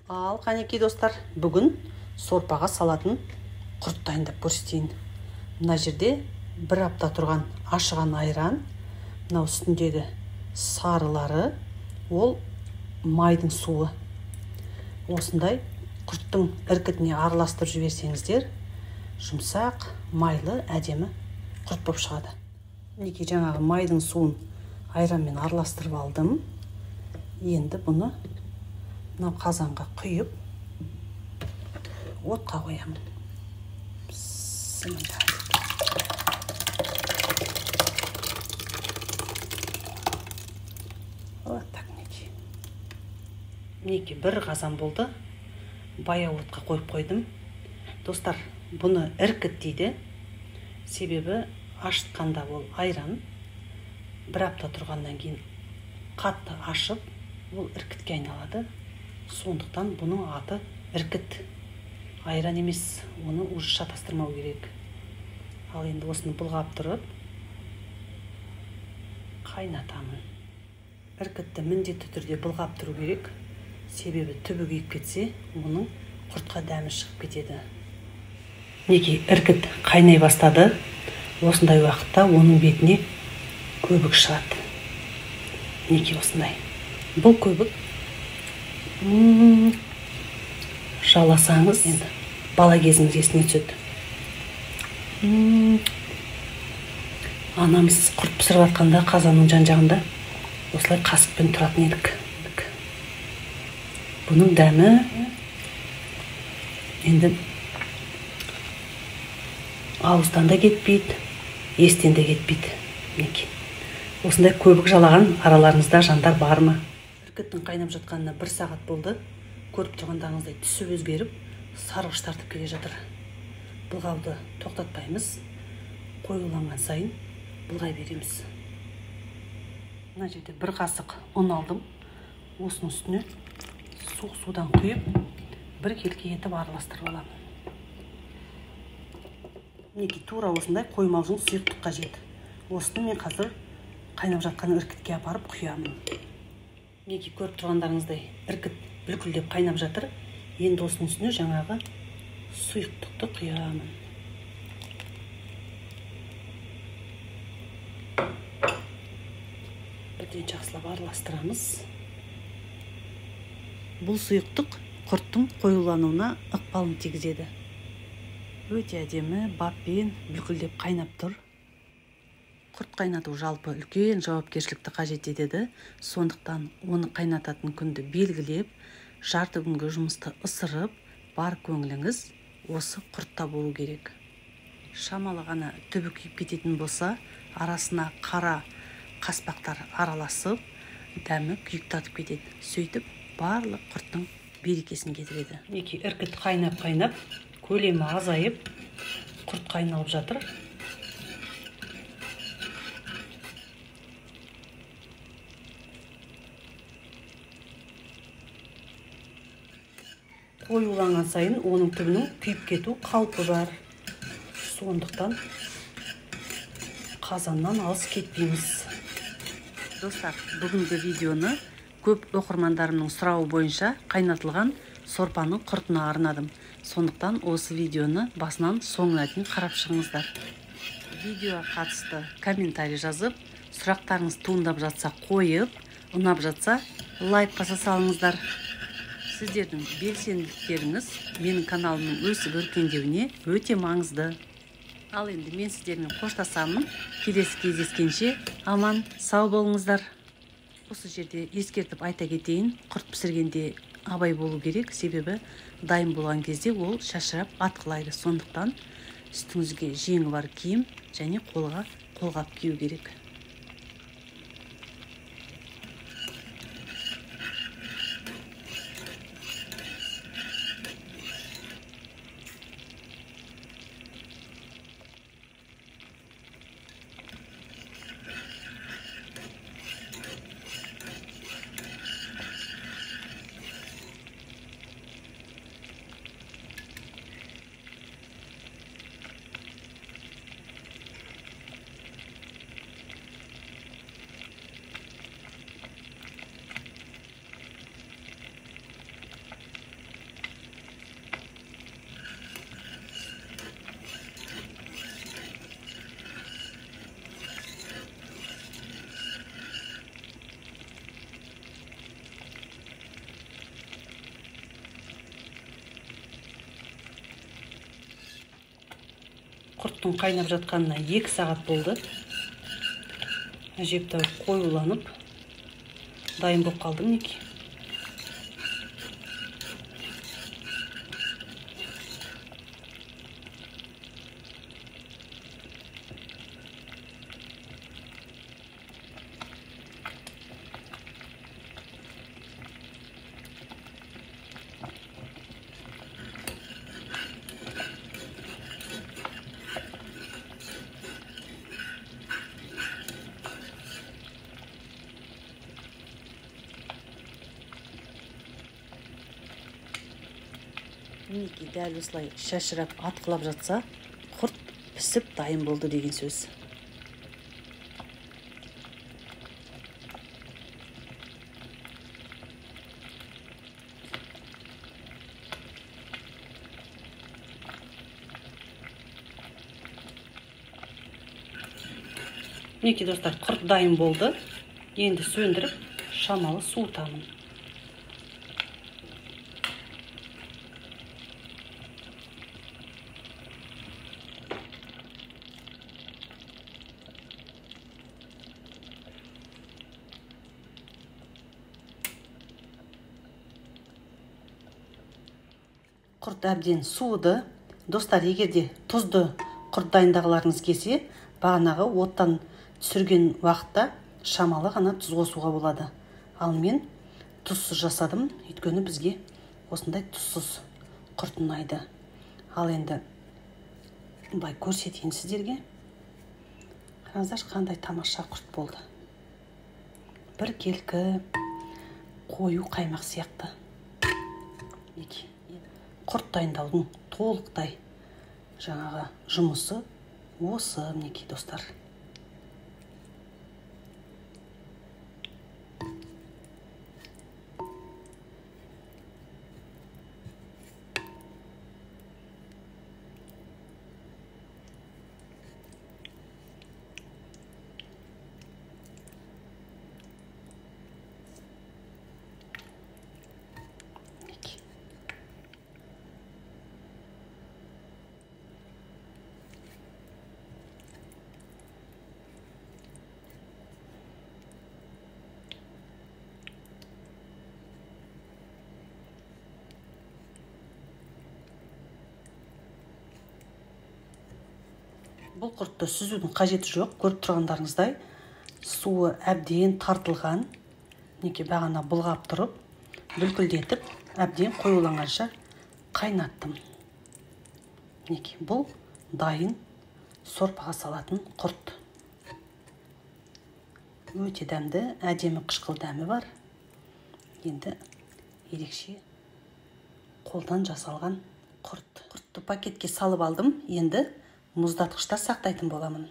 Ал қанекей достар, бүгін сорпаға салатын құрт дайындап көрсетейін. Мына жерде бір апта тұрған ашыған айран, мынау үстіндегі сарылары, ол майдың суы. Осындай құрттың іркітіне араластырып жіберсеңіздер, жұмсақ, майлы, әдемі құрт болып шығады. Мінекей жаңағы майдың суын айранмен араластырып алдым. Енді бұны мынау қазанға құйып, отқа қоямын. Бісміллә. Вот так мінекей. Мінекей бір қазан болды. Баяу отқа қойып қойдым. Достар, бұны іркіт дейді. Себебі ашытқанда ол айран бір апта тұрғаннан кейін қатты ашып, ол іркітке айналады. Сондықтан бұның аты іркіт. Айран емес, оны уже шатастырмау керек. Ал енді осыны бұлғап тұрып қайнатамын. Іркітті міндетті түрде бұлғап тұру керек. Себебі түбі күйіп кетсе, оның құртқа дәмі шығып кетеді. Мінекей іркіт қайнай бастады. Осындай уақытта оның бетіне көбік шығады. Мінекей осындай. Бұл көбік жаласаңыз, енді бала кезіңіз есіне түседі. Анамыз құрт пісіріп жатқанда қазанның жан-жағында осылай қасықпен тұратын едік. Бұның дәмі енді ауыздан да кетпейді, естен де кетпейді. Мінекей. Осындай көбік жалаған араларыңызда жандар бар ма? Іркіттің қайнап жатқанына бір сағат болды. Көріп тұрғандарыңыздай түсі өзгеріп, сарғыш тартып келе жатыр. Бұлғауды тоқтатпаймыз. Қоюланған сайын бұлғай береміз. Мына жерде бір қасық ұн алдым. Осының үстіне суық судан құйып, бір келке етіп араластырып аламын. Мінекей тура осындай қоймалжың сұйықтық қажет. Осыны мен қазір қайнап жатқан іркітке апарып құямын. Мінекей көріп тұрғандарыңыздай іркіт бүлкілдеп қайнап жатыр. Енді осының үстіне жаңағы сұйықтықты құямын. Бірден жақсылап араластырамыз. Бұл сұйықтық құрттың қоюлануына ықпалын тигізеді. Өте әдемі баппен бүлкілдеп қайнап тұр. Құрт қайнату жалпы үлкен жауапкершілікті қажет етеді. Сондықтан оны қайнататын күнді белгілеп, жарты күнгі жұмысты ысырып, бар көңіліңіз осы құртта болу керек. Шамалы ғана түбі күйіп кететін болса, арасына қара қаспақтар араласып, дәмі күйік татып кетеді. Сөйтіп барлық құрттың берекесін кетіреді. Мінекей іркіт қайнап-қайнап, көлемі азайып, құртқа айналып жатыр. Қоюланған сайын оның түбінің күйіп кету қаупі бар. Сондықтан қазаннан алыс кетпейміз. Достар, бүгінгі видеоны көп оқырмандарымның сұрауы бойынша қайнатылған сорпаның құртына арнадым. Сондықтан осы видеоны басынан соңына дейін қарап шығыңыздар. Видеоға қатысты комментарий жазып, сұрақтарыңыз туындап жатса қойып, ұнап жатса лайк баса салыңыздар. Сіздердің белсенділіктеріңіз менің каналымның өсіп өркендеуіне өте маңызды. Ал енді мен сіздермен қоштасамын. Келесі кездескенше аман сау болыңыздар. Осы жерде ескертіп айта кетейін, құрт пісіргенде абай болу керек, себебі дайын болған кезде ол шашырап атқылайды. Сондықтан үстіңізге жеңі бар киім және қолға қолғап кию керек. Құрттың қайнап жатқанына 2 сағат болды. Әжептәуір қоюланып дайын болып қалды мінекей. Мінекей дәл осылай шашырап атқылап жатса, құрт пісіп дайын болды деген сөз. Мінекей достар, құрт дайын болды. Енді сөндіріп, шамалы суытамын. Құрт әбден суыды. Достар, егер де тұзды құрт дайындағыларыңыз келсе, бағанағы оттан түсірген уақытта шамалы ғана тұз қосуға болады. Ал мен тұзсыз жасадым, өйткені бізге осындай тұзсыз құрт ұнайды. Ал енді былай көрсетейін сіздерге. Қараңыздаршы, қандай тамаша құрт болды. Бір келкі қою қаймақ сияқты. Мінекей. Құрт дайындаудың толықтай жаңағы жұмысы осы, мінекей достар. Бұл құртты сүзудің қажеті жоқ. Көріп тұрғандарыңыздай суы әбден тартылған. Мінекей бағана былғап тұрып, бүлкілдетіп, әбден қоюланғанша қайнаттым. Мінекей бұл дайын сорпаға салатын құрт. Өте дәмді, әдемі қышқыл дәмі бар. Енді ерекше қолдан жасалған құрт. Құртты пакетке салып алдым. Енді мұздатқышта сақтайтын боламын.